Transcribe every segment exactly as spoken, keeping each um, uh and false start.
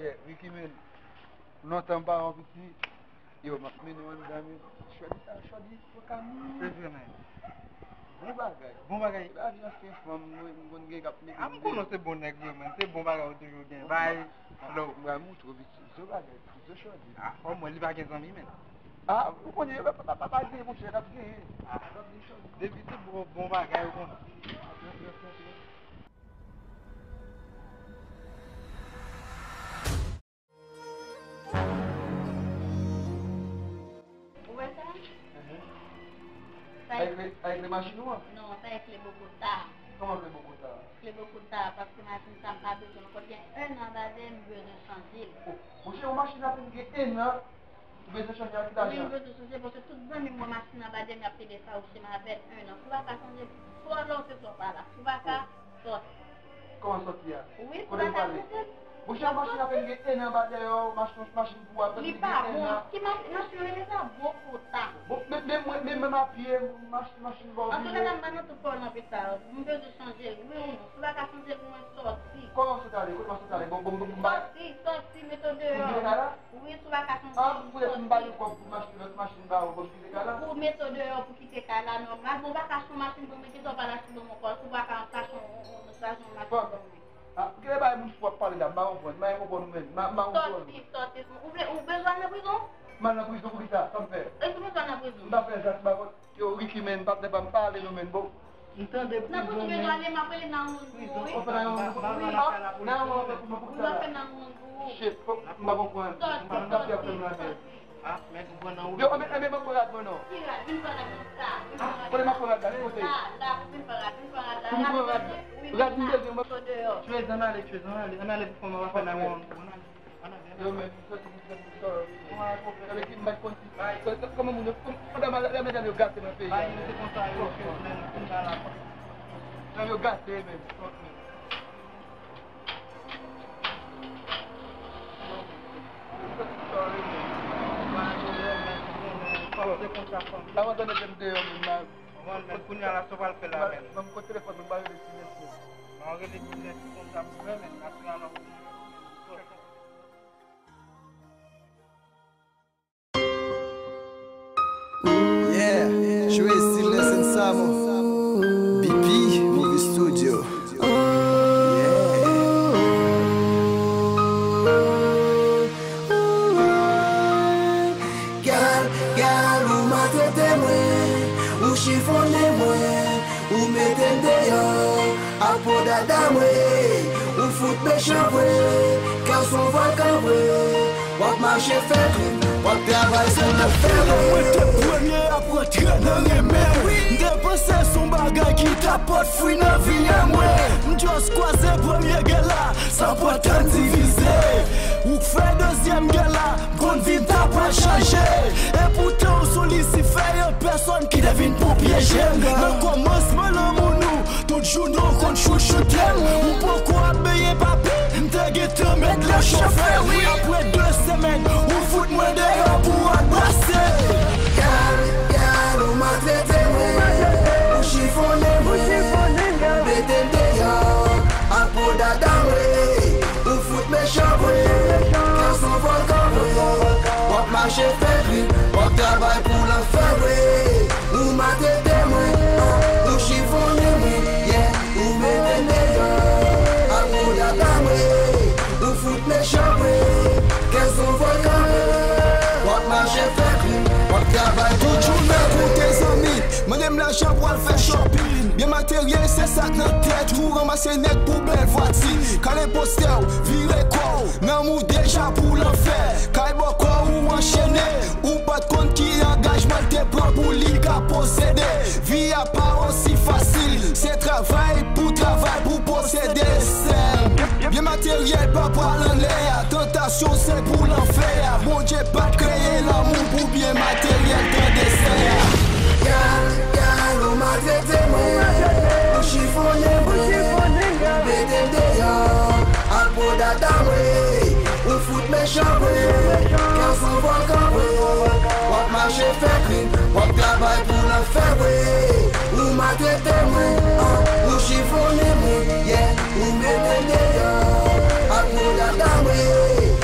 Ricky, men, lontan m pa wè w, piti. Yo, m ap mennen w anndan, men. Chòdi sa, chòdi, pran ka mouri. Se vre, men. Bon bagay. Bon bagay. Lavi ansyen fanm, mwen, m konn gen k ap mete. A, m konnen w se bon nèg vre, men. Se bon bagay ou toujou gen. Bay, flow. M pral montre w, piti. Zo bagay, zo chòdi. A, omwen, li pa gen zanmi, men. A, ou konnen, pa, pa, pa, pa gen, monchè, n ap genyen. A. Depi se bon, bon bagay, ou konnen. Ou wè sa? Mhm. Sa e kle, sa e kle machin ou an? Non, sa e kle Bogota. Kòman kle Bogota? Kle Bogota, paske machin sa m pa bezwen l ankò. Gen ennan anba dèyè m, m bezwen chanje l. Oh, monchè, yon machin apenn gen ennan, ou bezwen chanje l ak ki lajan? Wi, m bezwen chanje l, paske tout zanmi m wè machin anba dèyè m, y ap pede fawouche m avè l ennan. Si w pa ka chanje l, swa lè w se swa w pa la. Si w pa ka, sòti. Kòman sòti a? Wi, kote m prale? Monchè, machin apenn gen ennan anba dèyè w, machin, machin pou w apenn gen ennan. Li pa bon. Ki machin, machin yo rele sa Bogota. Bon, men, men mwen, men, men m apye, machin, machin ba w vire. Antouka, m pa nan tout pòl nan pita. M bezwen chanje l, wi ou non. Si w pa ka chanje l pou mwen, sòti. Kòman sòti ale? Kote m ap sòti ale? Bon, bon, bon, bon, ba. Sòti, sòti, mete w deyò. Pou m kite kay la? Wi, si w pa ka chanje l, sòti. A, poutèt m pa gen kòb pou m achte lòt machin ba w, pou m kite kay la? Pou mete w deyò, pou kite kay la, nòmal. Bon, w pa ka achte yon machin pou mwen, kisa w pral achte pou mwen ankò, si w pa ka achte yon, yon, yon, yon machin pou mwen. A, kilè bay moun fou ap pale la, m pa konprann, m pa konprann ou menm, m pa, m pa konprann ou. Sòti, sòti, ou vle, ou bezwen al nan prizon? M al nan prizon pou kisa? Sa m fè? E si w bezwen al nan prizon? M pa fè zak, m pa konn. Yo, Ricky, men, patnè pa m pale non, men, bon. M tande prizon, men. Nan prizon, bezwen ale, m ap rele nan moun pou ou, wi. Ou fè nan yon moun pou ou, wi. Nan yon moun pou ou, pou kisa la? Shit, m pa konprann. Sòti, sòti, sòti. A, men ou pran nan wout. Yo, enben, enben, m ap pran rad mwen non. Ki rad? Vin pran rad mwen sa. A, kote m ap pran rad la? Ki kote? La, la, vin pran rad, vin pran rad la. Pou m pran rad? Wi, rad m bezwen, m ap. Sot deyò. Tchwez, ann ale, Tchwez, ann ale. Ann ale pou fò m ap fè nan yon. Ann ale, ann ale. Yo, men, m soti, m soti, m soti. Ann ale, ki m bat konn si. Kòman moun yo, kòm, kòman madanm yo gate nan peyi a. Bay, se konsa yo fè, men, kounye a la. Madanm yo gate, men. Avan de mete m deyò menm la. Ban m kounye a la, sa w pral fè la menm? Ban m kòd telefòn mwen, m pral rele ti nèg yo. Ban m rele ti nèg konsa pou mwen menm, natirèlman. Yeah, Joe Silas and Samo. B P, Movie Studio. Yeah. Gal, gal, ou maltrete mwen, ou chifonnen mwen, ou mete m deyò. Ak po dada mwen, ou fout mechan vre, kè w s on vòlkan vre. W ap mache fè krim, w ap travay pou lanfè vre. Mwen te premye ap rantre nan renmen. M te panse s on bagay ki t ap pot fwi nan vi a mwen. M just kwaze premye gè la, san pran tan divize. Ou k fè dezyèm gè la, m konn vi m ta pral chanje. Epoutan ou s on Lisifè an pèsòn ki te vin pou pyeje m. Nan kòmansman lanmou nou, tout jounen w konn chouchoute m. Ou poko ap benyen papi, m te gentan met dlo chofe, wi. Apre de semèn, ou fout mwen deyò pou w al brase. Gal, gal, ou maltrete mwen, ou chifonnen mwen, ou mete m deyò, ak po dada mwen, ou fout mechan vre, kè w s on vòlkan vre, w ap mache fè krim, w ap travay pou lanfè vre, ou maltrete mwen, ou chifonnen mwen, yeah, ou mete m deyò, ak po dada mwen, ou fout mechan vre, kè w s on vòlkan vre, w ap mache fè krim, w ap travay pou lanfè vre. Tout jounen koute zanmi, mande m lajan pou al fè shopping. Byen materyèl, se sa k nan tèt ou, ranmase nèg pou bèl vwati. Kale postè w, vire kò w, nanm ou deja pou lanfè. Kay bòkò ou anchene, ou pa t konn ki angajman l te pran pou li ka posede. Vi a pa osi fasil, se travay pou travay pou posede sèl. Byen materyèl pa pral anlè a, tantasyon se pou lanfè a. Bondye pa t kreye lanmou pou byen materyèl, tande sè a. Gal, gal, ou maltrete mwen, ou chifonnen mwen, ou mete m deyò, ak po dada mwen, ou fout mechan vre, kè w s on vòlkan vre, w ap mache fè krim, w ap travay pou lanfè vre, ou maltrete mwen, an, ou chifonnen mwen, yeah, ou mete m deyò, ak po dada mwen,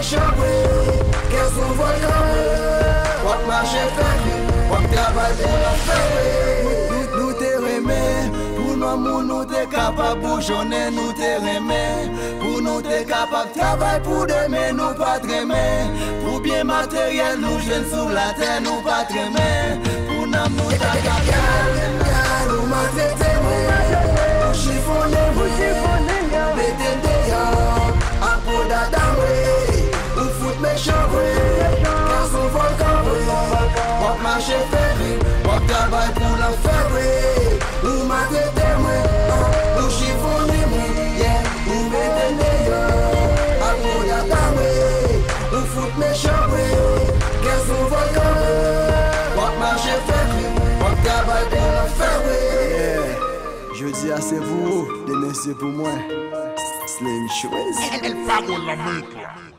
Chanpre, kè sou vòlkan, w ap mache fè kri, w ap travay pou lanfè. Nou, nou, nou te renmen pou nonm ou, nou te kapab boujonnen, nou te renmen pou nou te kapab travay pou demen, nou pa t renmen pou byen materyèl nou jwenn sou latè, nou pa t renmen pou nanm nou ta kapab. Ou maltrete mwen, ou chifonnen mwen, ou mete m deyò ak po dada mwen. Ou fout mechan vre, kè sou vòlkan vre. W ap mache fè kri, w ap travay pou lanfè vre. Ou maltrete mwen, ou chifonnen mwen, yeah. Ou mete m deyò ak po dada mwen. Ou fout mechan vre, kè sou vòlkan vre. W ap mache fè kri, w ap travay pou lanfè vre. Yeah. Jodi a se pou ou, demen se pou mwen. Slim Chouez. El Pago la mezcla.